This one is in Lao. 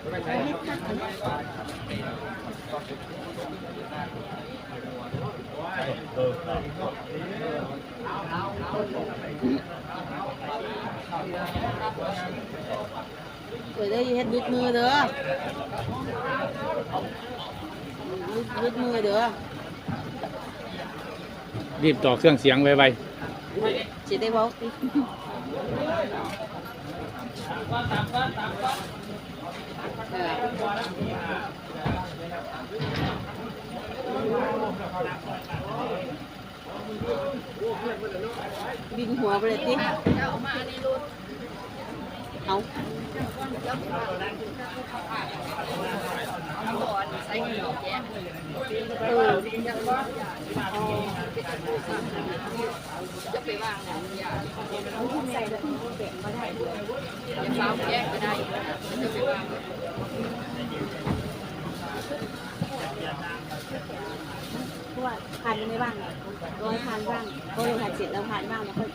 ເອີ ເດີ ເຮັດຫຼຸດມືເດີ ຫຼຸດ ຫຼຸດມືເດີ ຣີບຕໍ່ເຄື່ອງສຽງໄວໆ ຊິໄດ້ເວົ້າຕິ ເອີ. ບິນຫົວໄປເລີຍຕິ ເອົາ ເອີ ຈະໄປວາງ ເພາະວ່າຜ່ານຢູ່ໃນວາງ ເອົາໃຫ້ຜ່ານວາງ ເພາະລົງຫາເຈັດແລ້ວຜ່ານວາງ ແລ້ວຄ່ອຍ